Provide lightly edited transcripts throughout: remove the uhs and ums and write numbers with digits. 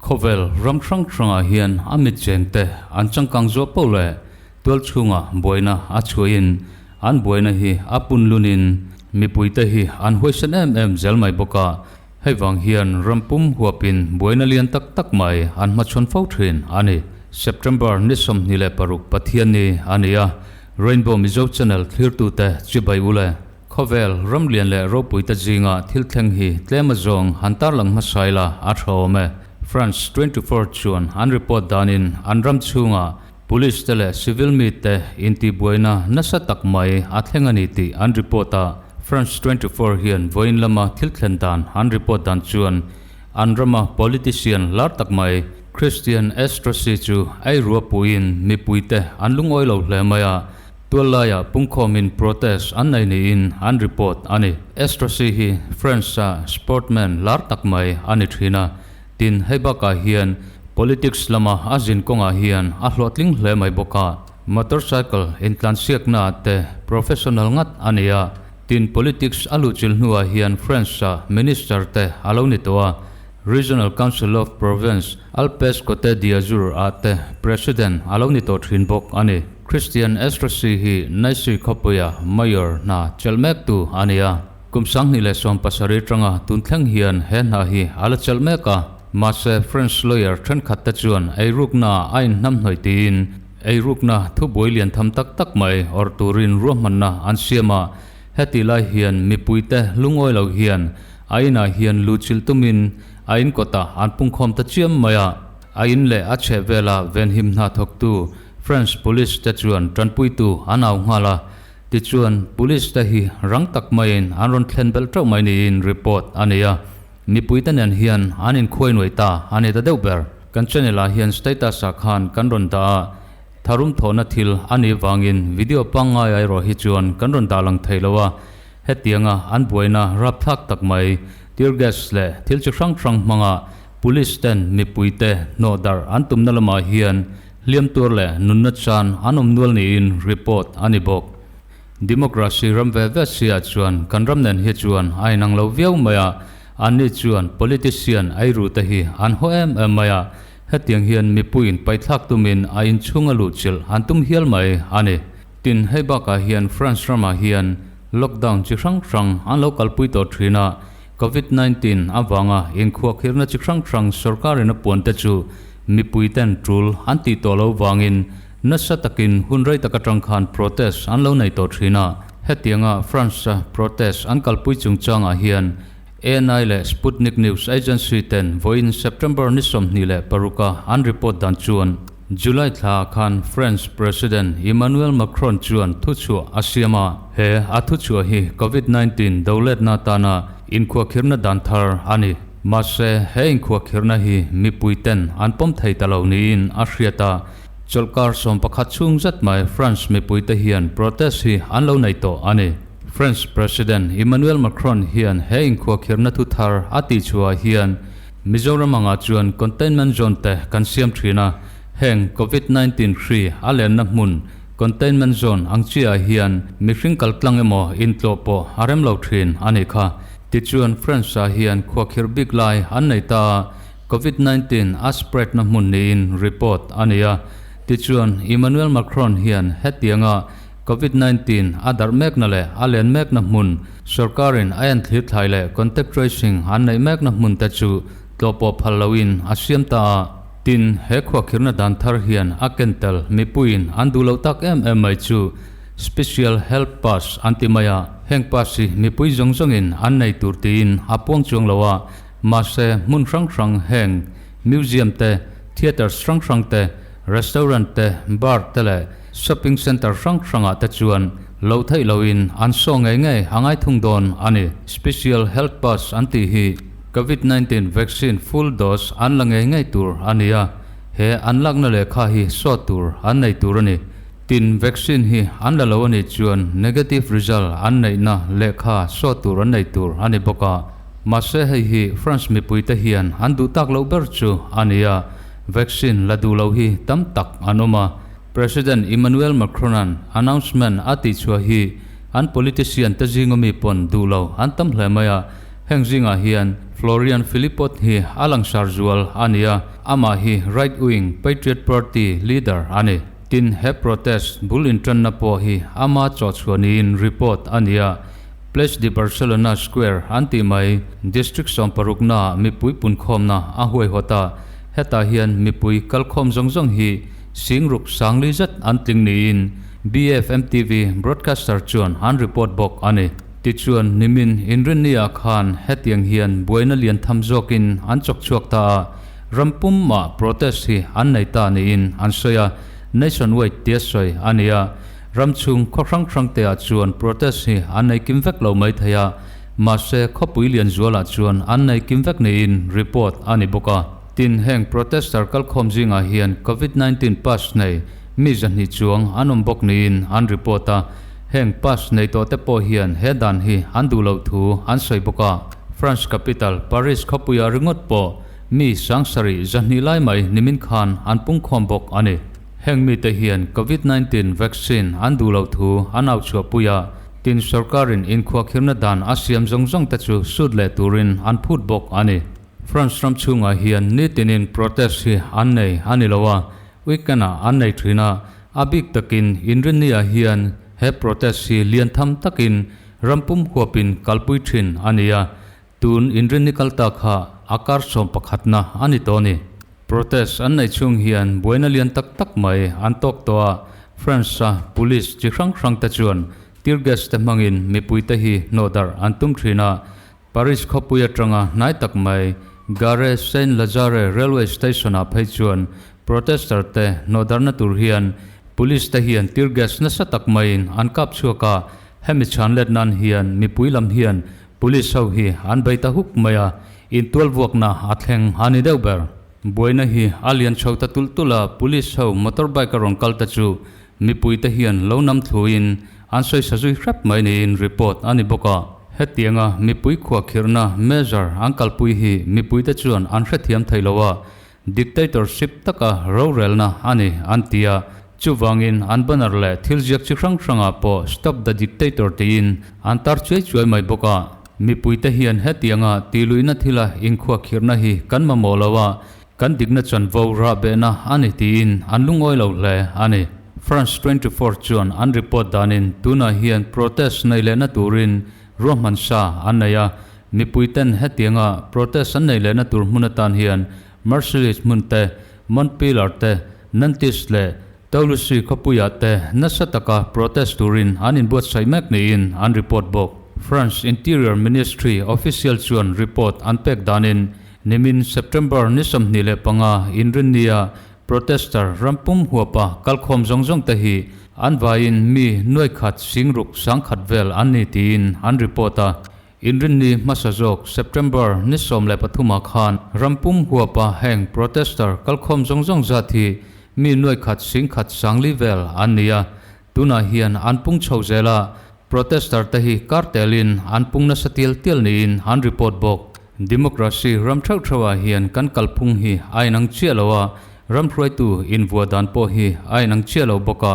Khawvel ram hrang hrangah hian a mit chengte an changkang zuah poh leh tual chhungah buaina a chhuahin an buaina hi a pun lunin mipuite hi an huaisen em em zel mai bawk a. Hei vang hian ram pum huapin buaina lian tak tak mai an hmachhawn fo thin a ni. September ni 26 Pathianni a ni a, Rainbow Mizo Channel thlirtute chibai u le. Khawvel ram lian leh ropuite zinga thil thleng hi tlem azawng han tarlang hmasa ila a tha awm e. France 24 chuan an report danin an ram chhunga Police te leh civil mite intihbuaina nasa tak mai a thleng a ni tih an report a. France 24 hian vawiin lama thil thlen dan an report dan chuan an rama politician lar tak mai Christian Estrosi chu ei rua puiin mipuite an lungawi lo hle mai a. Tuallaiah pungkhawmin protest an nei niin an report a ni. Estrosi hi France-a sportman lar tak mai a ni thin a, tin hei bakah hian politics lama a zin kawngah hian a hlawhtling hle mai bawk a. Motorcycle intlansiaknaah te professional ngat a ni a, tin politics a luhchilh hnuah hian France-a minister te a lo ni tawh a, Regional Council of Provence, Alpes Cote d'Azur ah te President a lo ni tawh thin bawk a ni. Christian Estrosi hi Nice khawpuia Mayor hna chelh mek tu a ni a. Kum 2017 tanga tun thleng hian he hna hi a la chelh mek a. Mahse French lawyer thenkhat te chuan eirukna a inhnamhnawih tiin eirukna thubuai lian tham tak tak mai awrh turin ruahmanna an siam a. Heti lai hian mipuite lungawi lo hian a inah hian luhchilh tumin a in kawtah an pungkhawm ta chiam mai a. A in leh a chheh vela venhim hna thawktu French Police te chuan tanpuitu an au nghal a, tichuan Police te hi rang tak maiin an rawn thlen belh teuh mai niin report a nei a. Mipuite nen hian an inkhuai nuai ta a ni ta deuh ber. Kan channel ah hian status ah khan kan rawn dah a, tharum thawhna thil a nih vangin video pangngai ah erawh hi chuan kan rawn dah lang thei lo a, hetianga an buaina rapthlak tak mai tear gas leh thil chi hrang hrang hmanga Police ten mipuite hnawh darh an tumna lamah hian hliam tur leh nunna chan an awm nual niin report a ni bawk. Democracy ram ve ve sia chuan kan ram nen hi chuan a inang lo viau mai a, anni chuan politician eiru te hi an haw em em mai a, hetiang hian mipuiin paithlak tumin a inchhung a luhchilh an tum hial mai a ni. Tin, hei bakah hian France ramah hian lockdown chi hrang hrang an lo kalpui tawh thin a, Covid 19 avanga inkhuakhirna chi hrang hrang sorkarin a puan te chu mipui ten tul an tih tawh lo vangin nasa takin hun rei tak atang khan protest an lo nei tawh thin a. Hetianga France-a protest an kalpui chungchangah hian ANI leh Sputnik News Agency ten vawiin September ni 26 a an report dan chuan July thla khan French President Emmanuel Macron chuan thuchhuah a siam a, he a thuchhuah hi Covid 19 doletna atana inkhuakhirna dan thar a ni. Mahse, he inkhuakhirna hi mipui ten an pawm thei ta lo niin a hriat a, chawlhkar 11 chhung zet mai France mipui te hian protest hi an lo nei tawh a ni. French President Emmanuel Macron hian he inkhuakhirna thu thar a tihchhuah hian Mizoram angah chuan containment zone te kan siam thin a, heng Covid 19 hri a lenna hmun containment zone ang chiah hian mihring kaltlang emaw intlawh pawh a rem lo thin a nih kha. Tichuan France ah hian khuakhirh bik lai an nei ta a, Covid 19 a spread na hmun niin report a ni a. Tichuan Emmanuel Macron hian hetianga Covid 19 a darh mekna leh a len mekna hmun, sorkarin a enthlir thlai leh contact tracing an neih mekna hmun te chu tlawhpawh phal loin a siam ta a. Tin, he khuakhirna dan thar hian a ken tel mipuiin an duh loh tak em em mai chu Special Health Pass an ti mai a, heng pass hi mipui zawng zawngin an nei tur tiin a puang chuang lo a, mahse hmun hrang hrang heng museum te, theatres hrang hrang te, restaurant te, bar te leh Shopping centre hrang hrangah te chuan lo theih loin an saw ngei ngei a ngai thung dawn a ni. Special Health Pass an tih hi Covid 19 vaccine full dose an la ngei ngei tur a ni a, he an lakna lehkha hi saw tur an nei tur a ni. Tin, vaccine hi an la lo a nih chuan negative result an neihna lehkha saw tur an nei tur a ni bawk a. Mahse hei hi France mipuite hian an duh tak loh ber chu a ni a, vaccine la duh lo hi tam tak an awm a. President Emmanuel Macron-a'n announcement a tihchhuah hi An politician te zinga mi pawn duh lo an tam hle mai a, heng zingah hian Florian Philippot hi a langsar zual a ni a, amah hi right wing Patriot Party leader a ni. Tin, he protest bul intanna pawh hi ama chawhchhuah niin report a ni a, Place de Barcelona Square an tih mai district sawmparuknaah mipui punkhawmna a huaihawt a, hetah hian mipui kalkhawm zawng zawng hi singruk sangli zet an tling niin BFMTV broadcaster chuan an report bawk a ni. Tichuan, nimin Inrinni-ah khan hetiang hian buaina lian tham zawkin an chawk chhuak ta a, ram pumah protest hi an nei ta niin an sawi a, nationwide tia sawi a ni a. Ram chhung khaw hrang hrang teah chuan protest hi an nei kim vek lo mai thei a, mahse khawpui lian zualah chuan an nei kim vek niin report a ni bawk a. Tin, heng protester kalkhawm zingah hian Covid 19 pass nei mi zahnih chuang an awm bawk niin an report a, heng pass nei tawh te pawh hian he dan hi an duh loh thu an sawi bawk a. France capital Paris khawpuiah ringawt pawh mi sangsarih zahnih lai mai nimin khan an pungkhawm bawk a ni. Heng mite hian Covid 19 vaccine an duh loh thu an au chhuahpui a, tin sorkarin inkhuahkhirna dan a siam zawng zawng te chu sut leh turin an phut bawk a ni. France ram chhungah hian nitinin protest hi an nei a ni lo a, Weekend-ah an nei thin a, a bik takin Inrinni-ah hian he protest hi lian tham takin ram pum huapin kalpui thin a ni a, tun Inrinni kal ta kha a kar sawm pakhatna a ni tawh a ni. Protest an neih chhung hian buaina lian tak tak mai an tawk tawh a, France-a police chi hrang hrang te chuan tear gas te hmangin mipuite hi hnawhdarh an tum thin a, Paris khawpui atanga hnai tak mai Gare Saint-Lazare railway station-ah phei chuan protester te hnawhdarhna tur hian police te hian tear gas nasa tak maiin an kap chhuak a, hemi chhan let nan hian mipui lam hian police ho hi an bei ta huk mai a, intualvuakna a thleng a ni deuh ber. Buaina hi a lian chho ta tulh tulh a, police ho motorbike a rawn kal te chu Mipuite hian lo nam thluin an sawisa zui hrep mai niin report a ni bawk a. Hetianga mipui khuahkhirhna measure an kalpui hi mipuite chuan an hrethiam thei lo a, dictatorship taka rorelna a ni an ti a. Chuvangin an banner leh thil ziak chi hrang hrangah pawh Stop the Dictator tiin an tar chuai chuai mai bawk a. Mipuite hian hetianga tihluihna thila inkhuahkhirhna hi kan mamawh lo a, Kan dikna chanvo rahbehna a ni tiin an lungawi lo hle a ni. France 24 chuan an report danin tunah hian protest nei lehna turin ruahman sa an nei a, mipuiten hetianga protest an nei lehna tur hmun atan hian Marseilles hmun te, Montpellier te, Nantes leh Toulouse khawpuiah te nasa taka protest turin an inbuatsaih mek niin an report bawk. France Interior Ministry official chuan report an pek danin Nimin September ni 25 Inrinnia protester rampum huapa kalkhawm zawng zawng te hi an vaiin mi nuai khat singruk sangkhat vel an ni tiin an report a. Inrinni hmasa zawk September ni 13 ah khan rampum huapa heng protester kalkhawm zawng zawng zat hi mi nuai khat singkhat sangli vel an ni a. Tunah hian an pung chho zel a, protester te hi kar telin an pung nasa tial tial niin an report bawk. Democracy ram theuh theuhah hian kan kalphung hi a inang chiah lo a, ram hruaitu invuah dan pawh hi a inang chiah lo bawk a.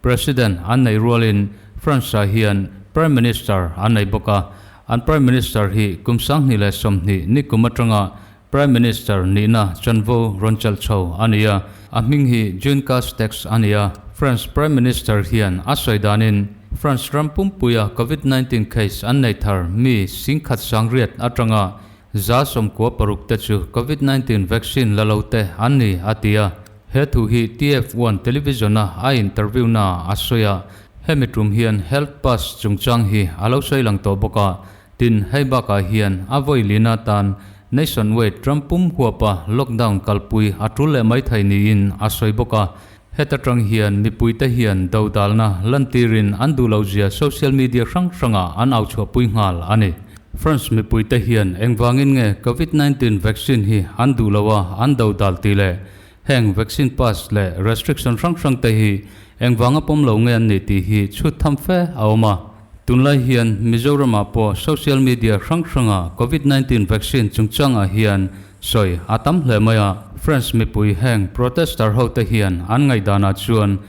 President an neih rualin France-ah hian Prime Minister an nei bawk a, an Prime Minister hi kum 2020 ni kum atanga Prime Minister nihna chanvo rawn chalh chho a ni a, a hming hi Jean Castex a ni a. France Prime Minister hian a sawi danin France ram pumpuia Covid 19 case an nei thar mi singkhat sangriat atanga 96% te chu Covid 19 vaccine la lo te an ni a ti a. He thu hi TF1 television-a a interview na a sawi a, hemi tum hian health pass chungchang hi a lo sawi lang tawh bawk a. Tin, hei bakah hian a vawi lina tan nationwide ram pum huapa lockdown kalpui a tul leh mai thei niin a sawi bawk a. Heta tang hian mipuite hian dodalna lantirin an duh lo zia social media hrang hrangah an au chhuahpui nghal a ni. France mipuite hian engvangin nge Covid 19 vaccine hi an duh lo a an dodal tih leh heng vaccine pass leh restriction hrang hrang te hi engvanga pawm lo nge an nih tih hi chhut tham fe a awm a. Tunlai hian Mizoramah pawh social media hrang hranga Covid 19 vaccine chungchangah hian sawi a tam hle mai a. France mipui heng protester ho te hian an ngaihdanah chuan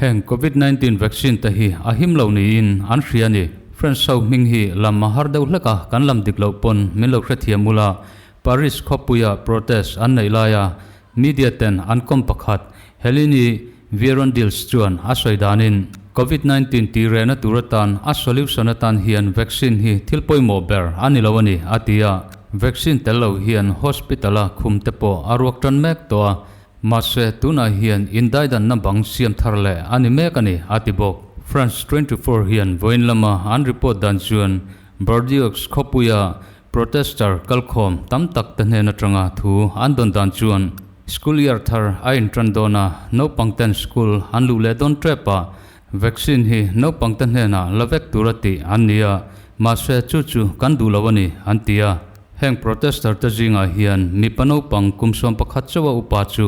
heng Covid 19 vaccine te hi a him lo niin an hria a ni. French ho hming hi lam a har deuh hlek a, kan lam dik loh pawn min lo hrethiam ula. Paris khawpuia protest an neih laia media ten an kawm pakhat Helene Vierondils chuan a sawi danin Covid 19 tih rehna tur atan a solution atan hian vaccine hi thil pawimawh ber a ni lo a ni, a ti a. Vaccine tel lo hian hospital a khum te pawh a ruak tan mek tawh a, mahse tunah hian indaidanna bang siam thar leh a ni mek a ni, a ti bawk. France 24 hian vawiin lama an report dan chuan Bordeaux khawpuia Protester kalkhawm tam tak te hnen atanga thu an dawn dan chuan school year thar a intan dawn a, naupang ten school an luh leh dawn tep a, vaccine hi naupang te hnenah la vek tur a tih an ni a, mahse chu chu kan duh lo a ni an ti a. Heng protester te zingah hian mipa naupang kum 11 chauha upa chu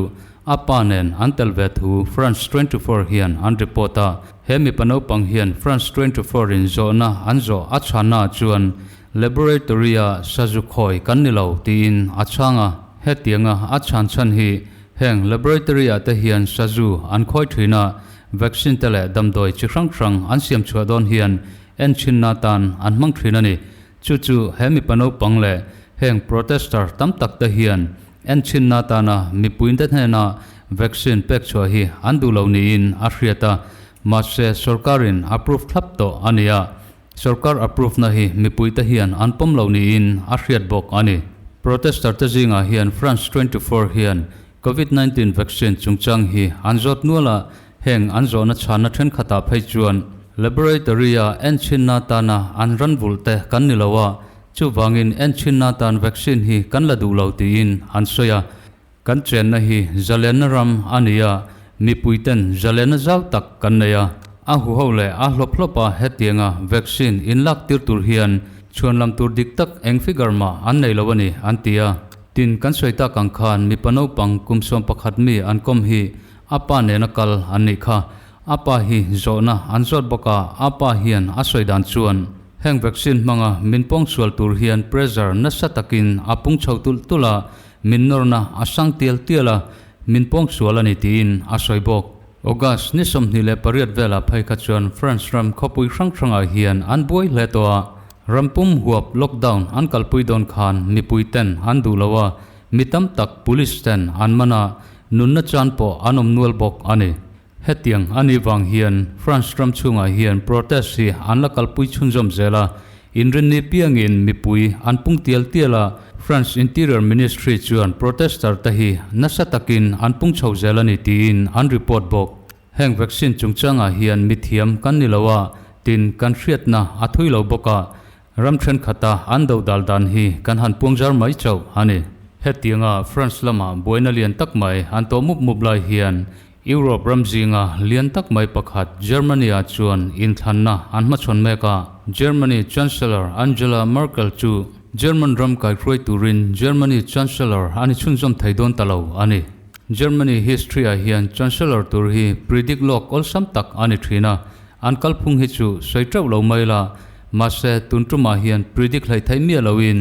a pa nen an tel ve thu France 24 hian an report a, he mipa naupang hian France 24 in zawhna an zawh a chhanna ah chuan Laboratory-a sazu khawi kan ni lo tiin a chhang a, hetianga a chhan chhan hi heng laboratory-ah te hian sazu an khawi thin a, vaccine te leh damdawi chi hrang hrang an siam chhuah dawn hian enchinna atan an hmang thin a ni. Chu chu he mipa naupang leh heng protester tam tak te hian enchinna atana mipuinte hnena vaccine pek chhuah hi an duh lo niin a hriat a, mahse sorkarin approve thlap tawh a ni a. Sorkar approve na hi mipuite hian an pawm lo niin a hriat bawk a ni. Protester te zingah hian France 24 hian Covid 19 vaccine chungchang hi an zawt nual a, heng an zawhna chhanna thenkhatah phei chuan laboratory a enchhinna tana an ran vulh te kan ni lo a, chuvangin enchhinna tan vaccine hi kan la duh lo tiin an sawi a. Kan chenna hi zalenna ram a ni a, mipuiten zalenna zau tak kan nei a. A huho leh a hlawp hlawpa hetianga vaccine inlak tir tur hian chhuanlam tur dik tak eng figure mah an nei lo a ni, an ti a. Tin, kan sawi tak ang khan mipa naupang kum 11 mi an kawm hi a pa nena kal an nih kha. A pa hi zawhna an zawt bawk a, a pa hian a sawi dan chuan heng vaccine hmanga min pawngsual tur hian pressure nasa takin a pung chho tulh tulh a, Min nawrna a sang tial tial a, min pawngsual a ni tiin a sawi bawk. August ni 28 velah phei kha chuan France ram khawpui hrang hrangah hian an buai hle tawh a, ram pum huap lockdown an kalpui dawn khan mipui ten an duh lo a, mi tam tak police ten an man a, nunna chan pawh an awm nual bawk a ni. Hetiang a nih vang hian France ram chhungah hian protest hi an la kalpui chhunzawm zel a, inrinni piangin mipui an pung tial tial a, France Interior Ministry chuan protester te hi nasa takin an pung chho zel a ni tiin an report bawk. Heng vaccine chungchangah hian mithiam kan ni lo a, tin kan hriatna a thui lo bawk a, Ram thenkhat-a an do dal dan hi kan han puangzar mai chauh a ni. Hetianga France lama buaina lian tak mai an tawh mup mup lai hian Europe ram zinga lian tak mai pakhat Germany-ah chuan inthlanna an hmachhawn mek a. Germany Chancellor Angela Merkel chu German ram kaihruai turin Germany Chancellor a ni chhunzawm thei dawn ta lo a ni. Germany history-ah hian Chancellor tur hi predict lawk awlsam tak a ni thin a, An kalphung hi chu sawi teuh lo mai la, mahse tun tumah hian predict hleih theih miah loin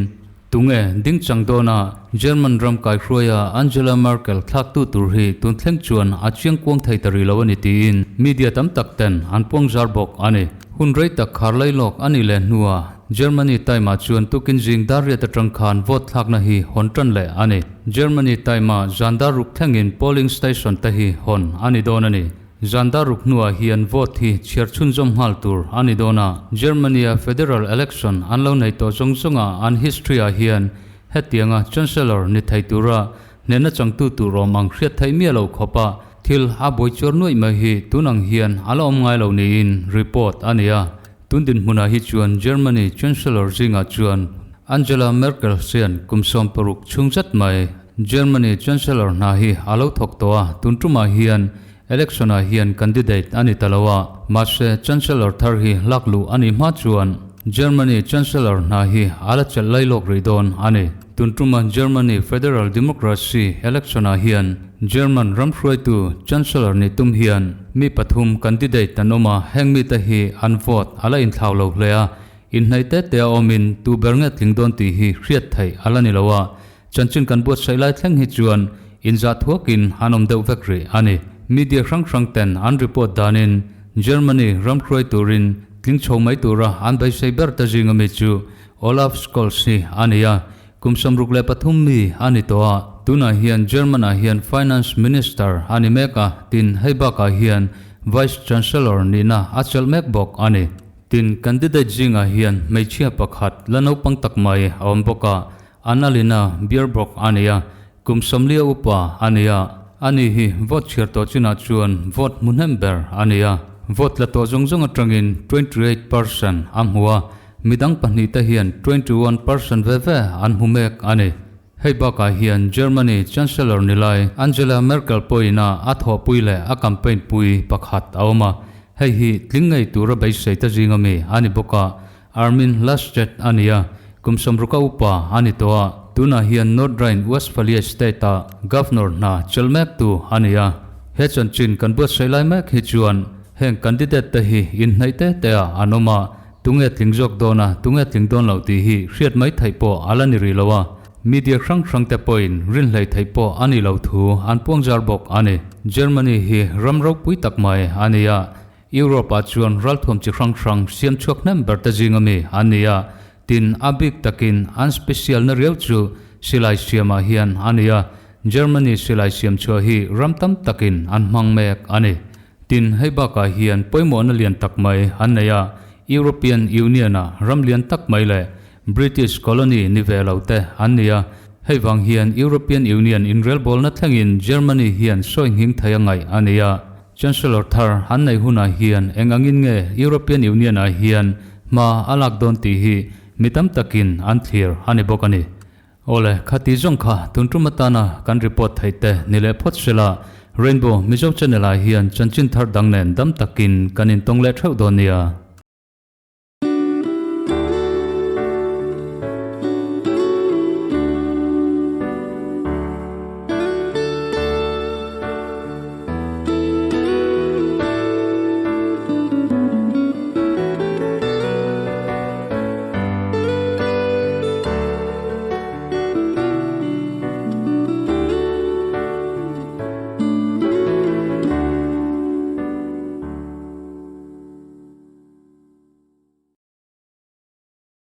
tunge ding chang dawna German ram kaihruaia Angela Merkel thlaktu tur hi tun thleng chuan a chiang kuang thei ta rih lo a ni tiin media tam tak ten an puang zar bawk a ni. Hun rei tak khar lai lawk a nih leh hnuah Germany time ah chuan tukin zing dar riat atang khan vote thlakna hi hawn tan leh a ni. Germany time ah zan dar ruk thlengin polling station te hi hawn a ni dawn a ni. Zan dar ruk hnuah hian vote hi chhiar chhunzawm nghal tur a ni dawn a, Germany-a federal election an lo nei tawh zawng zawnga an history-ah hian hetianga chancellor ni thei tura hnehna changtu tur awm ang hriat theih miah lo khawpa thil a buai chuar nuaih mai hi tun ang hian a la awm ngai lo niin report a ni a. Tun dinhmunah hi chuan Germany chancellor zingah chuan Angela Merkel hian kum 60 chhung zet mai Germany chancellor hna hi a lo thawk tawh a, tun tumah hian Election ah hian candidate a ni ta lo a, mahse Chancellor thar hi lak luh a nih hma chuan Germany Chancellor hna hi a la chelh lai lawk rih dawn a ni. Tun tuma Germany Federal Democracy election ah hian German ram hruaitu Chancellor nih tum hian mi pathum candidate an awm a, heng mite hi an vote a la inthlau lo hle a, inhnaih te te a awmin tu ber nge tling dawn tih hi hriat theih a la ni lo a, Chanchin kan buatsaih lai thleng hi chuan inzah thuakin an awm deuh vek rih a ni. Media hrang hrang ten an report danin Germany ram hruai turin tling chho mai tura an beisei ber ta zinga mi chu Olaf Scholz hi a ni a, kum 63 mi a ni tawh a, tunah hian German ah hian Finance Minister a ni mek a, tin hei bakah hian Vice Chancellor nihna a chelh mek bawk a ni. Tin, candidate zingah hian hmeichhia pakhat la naupang tak mai a awm bawk a, Annalena Baerbock a ni a, kum 40 upa a ni a, ani hi vote chhiar tawh chinah chuan vote hmu hnem ber a ni a, vote la tawh zawng zawng atangin 28% a hmu a, midang pahnihte hian 21% ve ve an hmu mek a ni. Hei bakah hian Germany Chancellor ni lai Angela Merkel pawhin a a thawhpui leh a campaign pui pakhat a awm a, hei hi tling ngei tura beisei ta zinga mi a ni bawk a, Armin Laschet a ni a, kum 60 upa a ni tawh a, tunah hian North Rhine-Westphalia state-a Governor hna chel mektu a ni a. He chanchin kan buatsaih lai mek hi chuan heng candidate te hi inhnaih te te ah an awm a, Tunge tling zawk dawn a, tunge tling dawn loh tih hi hriat mai theih pawh a la ni rih lo a, media hrang hrang te pawhin rinhlei theih pawh a nih loh thu an puang zar bawk a ni. Germany hi ram ropui tak mai a ni a, Europe ah chuan ralthuam chi hrang hrang siam chhuak hnem ber te zing ami an ni a, tin a bik takin an special na riau chu silai siam ah hian a ni a, Germany silai siam chhuah hi ram tam takin an hmang mek a ni. Tin, hei bakah hian pawimawhna lian tak mai an nei a, European Union-a ram lian tak mai leh British colony ni ve lo te an ni a, hei vang hian European Union inrelbawlna thlengin Germany hian sawi nghing thei a ngaih a ni a. Chancellor thar an neih hunah hian eng angin nge European Union-ah hian hma a lak dawn tih hi mi tam takin an thlir a ni bawk a ni. Awle, khati zawng kha tun tum atana kan report theih te ni leh phawt sela, Rainbow Mizo Channel ah hian chanchin thar dang nen dam takin kan intawng leh theuh dawn nia.